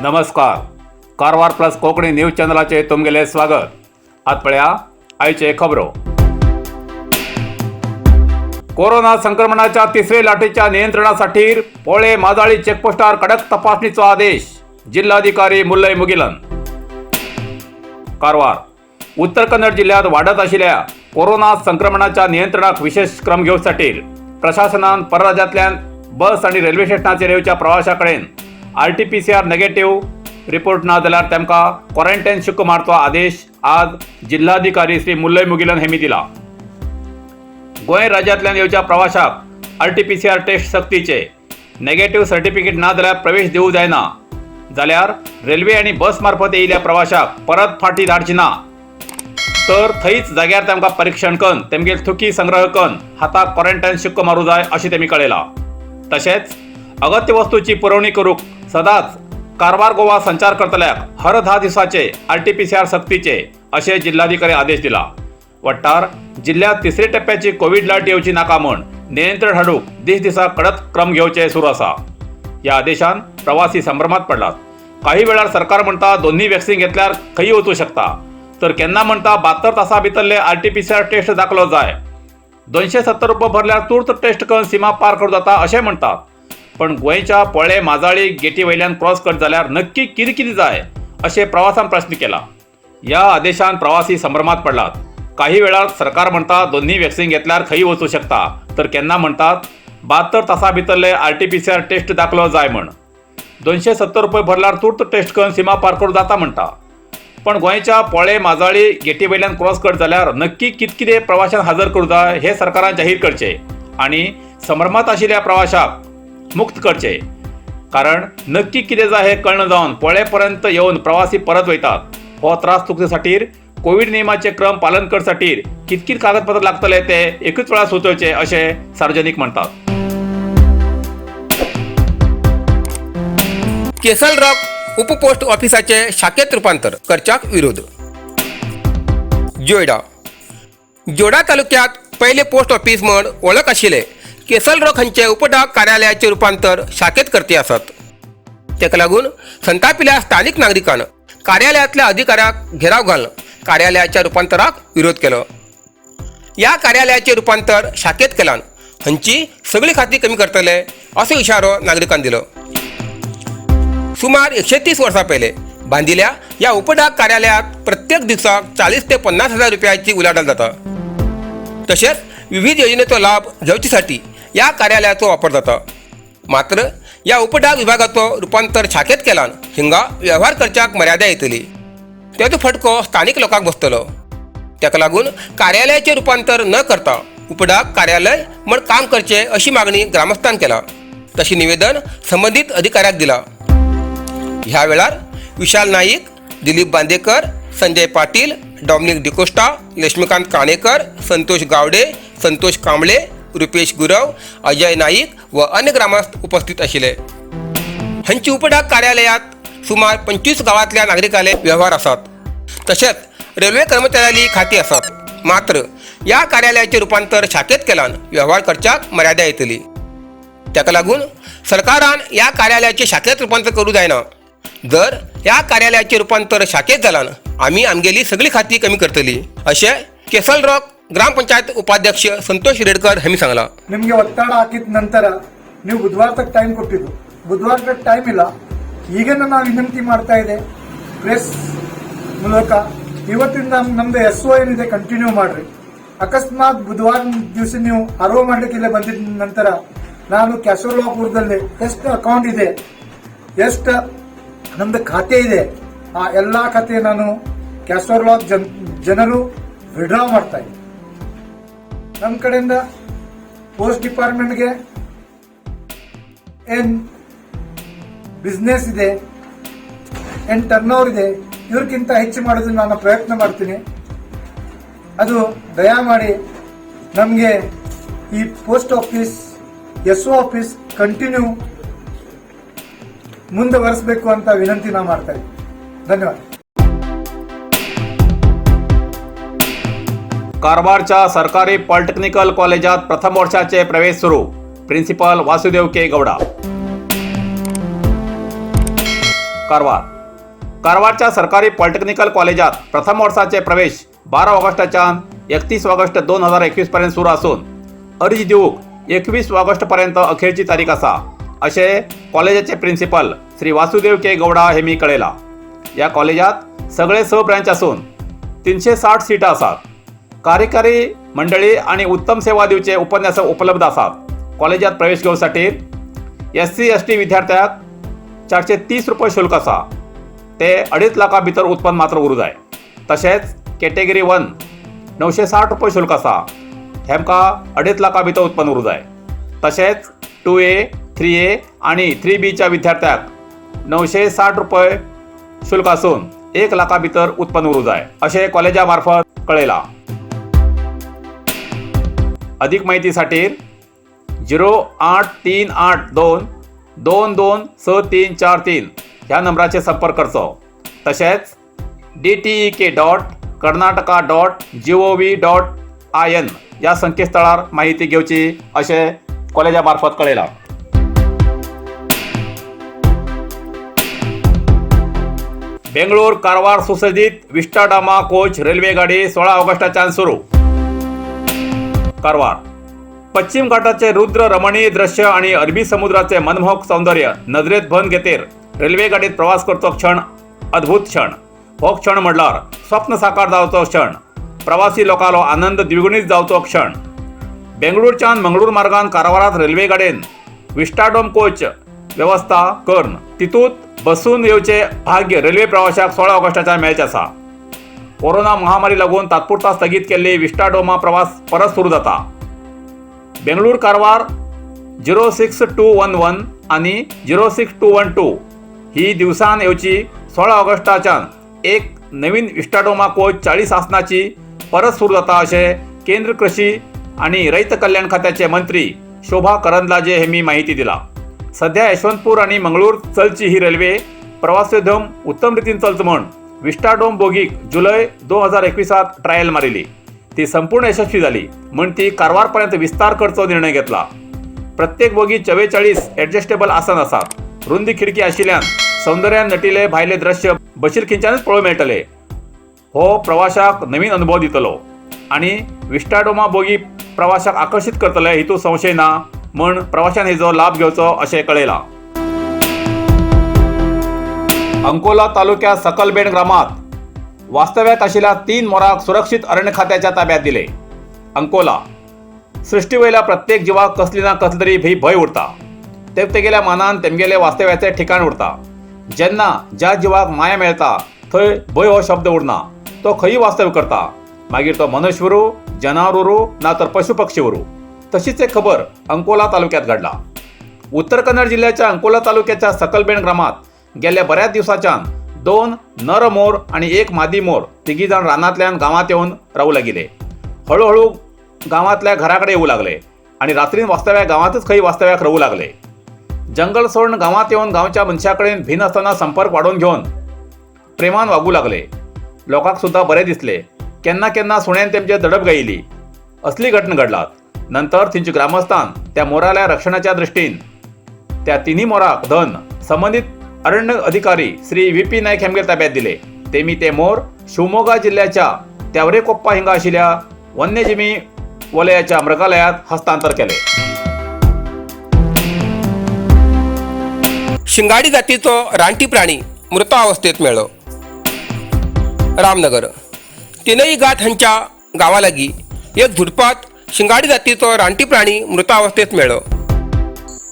नमस्कार, Karwar plus Konkani news चॅनलाचेर तुमगेलें स्वागत. आत पळया आयचे खबरो. कोरोना संक्रमणाच्या तिसरे लाटेच्या नियंत्रणासाठी पोळे माजाळी चेकपोस्टार कडक तपासणीचो आदेश, जिल्हाधिकारी मुल्लय मुगिलन. कारवार उत्तर कन्नड जिल्ह्यात वाढत आशिल्ल्या कोरोना संक्रमणाच्या नियंत्रणाक विशेष क्रम घेवसाठी प्रशासनान परराज्यांतल्यान बस आनी रेल्वे स्टेशनाचेर येवच्या प्रवाशां कडेन आरटीपीसीआर नेगेटिव्ह रिपोर्ट ना जाल्यार तांकां क्वॉरंटायन शिक्को मारचो आदेश आज जिल्हाधिकारी श्री मुल्लय मुगिलन हेमी दिला. गोंय राज्यांतल्यान येवच्या प्रवाशाक आरटीपीसीआर टेस्ट सक्तीचे, नेगेटिव्ह सर्टिफिकेट ना जाल्यार प्रवेश दिवंक जायना, जाल्यार रेल्वे आनी बस मार्फत येयिल्ल्या प्रवाशाक परत फाटी धाडची ना, तर थंयच जाग्यार तांकां परिक्षण करून तेमगेल थुकी संग्रह करून हाताक क्वॉरंटायन शिक्को मारूं जाय अशें तेमी कळयलां. तशेंच अगत्य वस्तूची पुरवणी करूंक सदांच कारवार गोवा संचार करतल्याक हर 10 दिसाचे आरटीपीसीआर सक्तीचे अशें जिल्हाधिकारी आदेश दिला. वट्टार जिल्ह्यात तिसरे टप्प्याची कोवीड लाट येवची नाका म्हूण नियंत्रण हाडूंक दीस दिसा कडक क्रम घेवचे सुरू आसा. ह्या आदेशान प्रवासी संभ्रमात पडलात. काही वेळार सरकार म्हणटा दोन्ही वॅक्सिन घेतल्यार खंय वचूं शकता, तर केन्ना म्हणटा 72 तासां भितरले आरटीपीसीआर टेस्ट दाखलो जाय, 270 रुपये भरल्यार तूर्त टेस्ट करून सीमा पार करूं जाता अशें म्हणटात. पण गोंयच्या पोळे माजाळी गेटी वयल्यान क्रॉस कट जाल्यार नक्की कितें कितें जाय अशें प्रवासान प्रश्न केला. ह्या आदेशान प्रवासी संभ्रमात पडलात. काही वेळार सरकार म्हणटा दोन्ही वॅक्सिन घेतल्यार खंय वचूं शकता, तर केन्ना म्हणटात 72 तासां भितरले आरटीपीसीआर टेस्ट दाखलो जाय म्हण, 270 रुपये भरल्यार तूर्त टेस्ट करून सीमा पार करूं जाता म्हणटा. पण गोंयच्या पोळे माजाळी गेटी वयल्यान क्रॉस कट जाल्यार नक्की कित कितें प्रवाशान हजर करूं जाय हें सरकारान जाहीर करचें आनी संभ्रमात आशिल्ल्या प्रवाशाक मुक्त करचे, कारण नक्की कितें जाय हें कळना जावन पोळे पर्यंत येवन प्रवासी परत वयतात. हो त्रास चुकचे खातीर कोवीड नियमाचे क्रम पालन करसाठी कितकीत कागदपत्र लागतले ते एकूच वेळा सुचोवचे अशें सार्वजनीक म्हणटात. केसल रॉक उपपोस्ट ऑफिसाचे शाखेत रूपांतर करच्याक विरोध. जोयडा जोडा तालुक्यात पहिले पोस्ट ऑफिस म्हण वळख आशिल्ले केसल रॉक हांचे उपडाक कार्यालयाचे रूपांतर शाखेत करते आसात. ताका लागून संतापिल्या स्थानिक नागरिकान कार्यालयातल्या अधिकाऱ्याक घेराव घालून कार्यालयाच्या रूपांतराक विरोध केलो. ह्या कार्यालयाचे रूपांतर शाखेत केल्यान हांची सगळी खाती कमी करतले असो इशारो नागरिकान दिलो. सुमार 130 वर्सां पयले बांदिल्या ह्या उपडाक कार्यालयात प्रत्येक दिसाक 40 ते 50 हजार रुपयाची उलाढाल जाता. तशेंच विविध योजनेचो लाभ घेवचे ह्या कार्यालयाचो वापर जाता. मात्र ह्या उपडाक विभागाचो रूपांतर शाखेत केल्यान हिंगा व्यवहार करच्याक मर्यादा येतली, तेजो फटको स्थानिक लोकांक बसतलो. ताका लागून कार्यालयाचे रूपांतर न करता उपडाक कार्यालय म्हण काम करचे अशी मागणी ग्रामस्थान केला. तशी निवेदन संबंधित अधिकाऱ्याक दिला. ह्या वेळार विशाल नाईक, दिलीप बांदेकर, संजय पाटील, डॉमिनिक डिकोस्टा, लक्ष्मीकांत काणेकर, संतोष गावडे, संतोष कांबळे, रुपेश गुरव, अजय नाईक व अन्य ग्रामस्थ उपस्थित आशिल्ले. हांची उपडाक कार्यालयात सुमार 25 गावांतल्या नागरिकांले व्यवहार आसात. तशेंच रेल्वे कर्मचाऱ्यांली खाती आसात. मात्र ह्या कार्यालयाचे रूपांतर शाखेत केल्यान व्यवहार करच्याक मर्यादा येतली. ताका लागून सरकारान ह्या कार्यालयाचे शाखेत रूपांतर करूं जायना. जर ह्या कार्यालयाचे रूपांतर शाखेत जाल्यान आमी आमगेली सगळी खाती कमी करतली अशें केसल रॉक ग्रामपंचायत उपाध्यक्ष संतोष रेडकर हांणी सांगलां. ನಿಮಗೆ ಒತ್ತಡ ಹಾಕಿದ ನಂತರ ನೀವು ಬುಧವಾರ ತಕ್ಕ ಟೈಮ್ ಕೊಟ್ಟಿದ್ದು, ಬುಧವಾರ ತಕ್ಕ ಟೈಮ್ ಇಲ್ಲ. ಈಗ ನಾನು ವಿನಂತಿ ಮಾಡ್ತಾ ಇದೆ ಪ್ರೆಸ್ ಮೂಲಕ, ಇವತ್ತಿಂದ ನಮ್ದು ಎಸ್ ಒ ಏನಿದೆ ಕಂಟಿನ್ಯೂ ಮಾಡ್ರಿ. ಅಕಸ್ಮಾತ್ ಬುಧವಾರ ದಿವಸ ನೀವು ಆರ್ ಮಾಡ್ಲಿಕ್ಕೆ ಇಲ್ಲೇ ಬಂದಿದ ನಂತರ ನಾನು ಕ್ಯಾಸೋಲಾಪುರದಲ್ಲಿ ಎಷ್ಟು ಅಕೌಂಟ್ ಇದೆ, ಎಷ್ಟು ನಮ್ದು ಖಾತೆ ಇದೆ, ಆ ಎಲ್ಲಾ ಖಾತೆ ನಾನು ಕ್ಯಾಸೋರ್ಲಾಕ್ ಜನರು ವಿಡ್ರಾ ಮಾಡ್ತಾ ಇದ್ದೀನಿ. ನಮ್ಮ ಕಡೆಯಿಂದ ಪೋಸ್ಟ್ ಡಿಪಾರ್ಟ್ಮೆಂಟ್ಗೆ ಏನ್ ಬಿಸ್ನೆಸ್ ಇದೆ, ಏನ್ ಟರ್ನ್ ಓವರ್ ಇದೆ, ಇವ್ರಿಗಿಂತ ಹೆಚ್ಚು ಮಾಡೋದನ್ನ ನಾನು ಪ್ರಯತ್ನ ಮಾಡ್ತೀನಿ. ಅದು ದಯಮಾಡಿ ನಮಗೆ ಈ post office S O office continue ಮುಂದುವರಿಸಬೇಕು ಅಂತ ವಿನಂತಿ ನಾ ಮಾಡ್ತಾ ಇದ್ದೀನಿ. ಧನ್ಯವಾದ. कारवारच्या सरकारी पॉलिटेक्निकल कॉलेजात प्रथम वर्षाचे प्रवेश सुरू, प्रिन्सिपल वासुदेव के गौडा. कारवार. कारवारच्या सरकारी पॉलिटेक्निकल कॉलेजात प्रथम वर्षाचे प्रवेश 12 ऑगस्टाच्यान 31 ऑगस्ट 2021 पर्यंत सुरू आसून अर्ज दिवंक 21 ऑगस्ट पर्यंत अखेरची तारीख आसा, अशें कॉलेजाचे प्रिन्सिपल श्री वासुदेव के गौडा हेमी कळयला. ह्या कॉलेजात सगळे 6 ब्रांच आसून 360 सीटां आसात. कार्यकारी मंडळी आणि उत्तम सेवा दिवचे उपन्यासक उपलब्ध आसात. कॉलेजात प्रवेश घेवसाठी SC ST विद्यार्थ्याक 430 रुपये शुल्क आसा, ते 2.5 लाखा भितर उत्पन्न मात्र उरूं जाय. तशेंच कॅटेगरी 1 960 रुपये शुल्क आसा, हेमकां 2.5 लाखा भितर उत्पन्न उरूं जाय. तशेंच 2A, 3A आणि 3Bच्या विद्यार्थ्याक 960 रुपये शुल्क आसून 1 लाखा भितर उत्पन्न उरूं जाय, अशें कॉलेजा मार्फत कळयलां. अधिक माहितीसाठी 08382226343 ह्या नंबराचेर संपर्क करचो. तशेंच dtek.karnataka.gov.in ह्या संकेतस्थळार माहिती घेवची, अशें कॉलेजा मार्फत कळयलां. बेंगळूर कारवार सुसज्जित विस्टाडामा कोच रेल्वे गाडी 16 ऑगस्टाच्यान सुरू. कारवार. पश्चिम घाटाचे रुद्र रमणीय दृश्य आणि अरबी समुद्राचे मनमोहक सौंदर्य नजरेत भरून घेतेर रेल्वे गाडीत प्रवास करचो क्षण अद्भुत क्षण. हो क्षण म्हणल्यार स्वप्न साकार जावचो क्षण, प्रवासी लोकांलो आनंद द्विगुणीत जावचो क्षण. बेंगळूरच्यान मंगळूर मार्गान कारवारात रेल्वे गाडयेन विस्टाडोम कोच व्यवस्था करून तितूंत बसून येवचे भाग्य रेल्वे प्रवाशाक 16 ऑगस्टाच्यान मेळचें आसा. कोरोना महामारी लागून तात्पुरता स्थगीत केल्ली विस्टाडोमा प्रवास परत सुरू जाता. बेंगळूर कारवार 06211 आनी 06212 ही दिवसान येवची 16 ऑगस्टाच्यान एक नवीन विस्टाडोमा कोच 40 आसनाची परत सुरू जाता, अशें केंद्र कृषी आणि रयत कल्याण खात्याचे मंत्री शोभा करंदलाजे हेमी माहिती दिला. सध्या यशवंतपूर आणि मंगळूर चलची ही रेल्वे प्रवासोद्यम उत्तम रितीन चलचो म्हण विस्टाडोम बोगीक जुलय 2021 ट्रायल मारिली, ती संपूर्ण यशस्वी जाली म्हण ती कारवारपर्यंत विस्तार करचो निर्णय घेतला. प्रत्येक बोगी 44 ॲडजस्टेबल आसन आसात. रुंदी खिडकी आशिल्ल्यान सौंदर्यान नटिले भायले दृश्य बशील खिंच्यानच पळोवंक मेळटले. हो प्रवाशाक नवीन अनुभव दितलो आणि विस्टाडोमा बोगी प्रवाशाक आकर्शीत करतले हितूंत संशय ना म्हण प्रवाशान हेजो लाभ घेवचो अशें कळयलां. अंकोला तालुक्यात सकलबेण ग्रामात वास्तव्यात आशिल्ल्या 3 मोराक सुरक्षित अरण्य खात्याच्या ताब्यात दिले. अंकोला. सृष्टीवयल्या प्रत्येक जिवाक कसली ना कसली तरी भी भंय उरता, ते तेगेल्या मानान तेमगेले वास्तव्याचे ठिकाण उरता. जेन्ना ज्या जिवाक माया मेळटा थंय भंय हो शब्द उरना, तो खंयी वास्तव्य करता, मागीर तो मनुष्य उरूं, जनावर उरूं, ना तर पशु पक्षी उरूं. तशीच एक खबर अंकोला तालुक्यात घडला. उत्तर कन्नड जिल्ह्याच्या अंकोला तालुक्याच्या सकलबेण ग्रामात गेल्या बऱ्याच दिवसाच्यान 2 नर मोर आणि 1 मादी मोर तिगी जाण रानांतल्यान गांवांत येवन रावू लागिले. हळूहळू गांवांतल्या घराकडे येऊ लागले आणि रात्रीन वास्तव्या गांवांतच खंय वास्तव्याक रावू लागले. जंगल सोडून गांवांत येवन गांवच्या मनशा कडेन भिनासतना संपर्क वाडोवन घेवन प्रेमान वागू लागले. लोकांक सुद्दां बरें दिसले. केन्ना केन्ना सुण्यान तेमचेर दडप गायली. असली घटना घडलात. नंतर थंयच्या ग्रामस्थान त्या मोराल्या रक्षणाच्या दृष्टीन त्या तिन्ही मोराक धन संबंधित अरण्य अधिकारी श्री VP Naik हेमगे ताब्यात दिले. तेमी ते मोर शिवमोगा जिल्ह्याच्या त्यावरेकोप्पा हिंगा आशिल्ल्या वन्यजीवी वलयाच्या मृगालयात हस्तांतर केले. शिंगाडी जातीचो रानटी प्राणी मृत अवस्थेत मेळ्ळो. रामनगर. तिनई घाट हांच्या गांवा लागीं एक झुडपात शिंगाडी जातीचो रानटी प्राणी मृत अवस्थेत मेळ्ळो.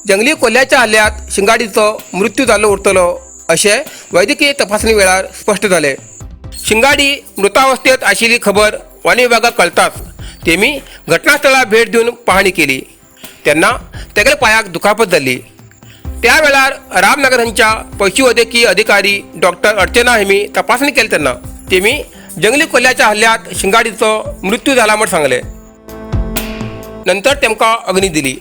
जंगली कोल्ह्याच्या हल्ल्यात शिंगाडीचो मृत्यू जाल्लो उरतलो अशें वैद्यकीय तपासणी वेळार स्पश्ट जालें. शिंगाडी मृतावस्थेत आशिल्ली खबर वन विभागाक कळटाच तेमी घटनास्थळार भेट दिवन पाहणी केली तेन्ना तेगेल्या पांयाक दुखापत जाल्ली. त्या वेळार रामनगर हांच्या पशुवैद्यकीय अधिकारी डॉक्टर अर्चना हेमी तपासणी केली तेन्ना तेमी जंगली कोल्ह्याच्या हल्ल्यात शिंगाडीचो मृत्यू जाला म्हण सांगलें. नंतर तेमकां अग्नी दिली.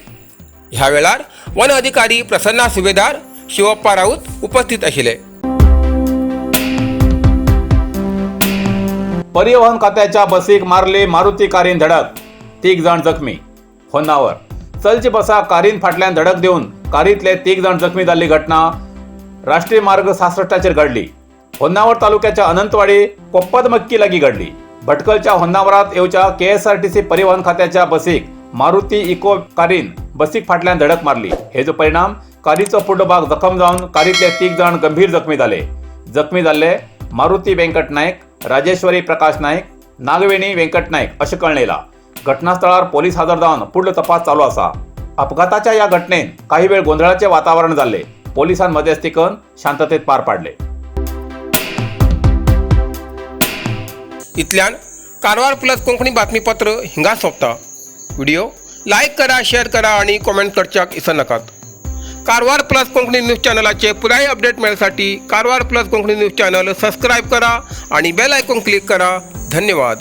ह्या वेळार वन अधिकारी प्रसन्ना सुभेदार, शिवप्पा राऊत उपस्थित आशिल्ले. परिवहन खात्याच्या बसीक मारली मारुती कारीन धडक, 3 जाण जखमी. होन्नावर. चलची बसा कारीन फाटल्यान धडक दिवन कारींतले 3 जाण जखमी जाल्ली घटना राष्ट्रीय मार्ग 66 घडली. होन्नावर तालुक्याच्या अनंतवाडी कोप्पदमक्की लागीं घडली. भटकलच्या होन्नावरात येवच्या केएसआरटीसी परिवहन खात्याच्या बसीक मारुती इको कारीन बसीक फाटल्यान धडक मारली. हेजो परिणाम कारीचो फुडलो भाग जखम जावन कारीतले तीग जाण गंभीर जखमी जाले. जखमी जाल्ले मारुती व्यंकट नायक, राजेश्वरी प्रकाश नायक, नागवेणी व्यंकट नायक अशें कळ्ळें येयलां. घटनास्थळार पोलीस हजर जावन फुडलो तपास चालू आसा. अपघाताच्या ह्या घटनेन काही वेळ गोंधळाचे वातावरण जाल्ले. पोलिसान मध्यस्थी करून शांततेत पार पाडले. इतल्यान कारवार प्लस कोंकणी बातमीपत्र हिंगा सोंपता. व्हिडिओ लायक करा, शेअर करा आणि कॉमेंट करच्याक इसरनाकात. कारवार प्लस कोंकणी न्यूज चॅनलाचे पुराय update मेळसाठी Karwar plus Konkani news channel subscribe करा आणि बेल आयकॉन क्लिक करा. धन्यवाद.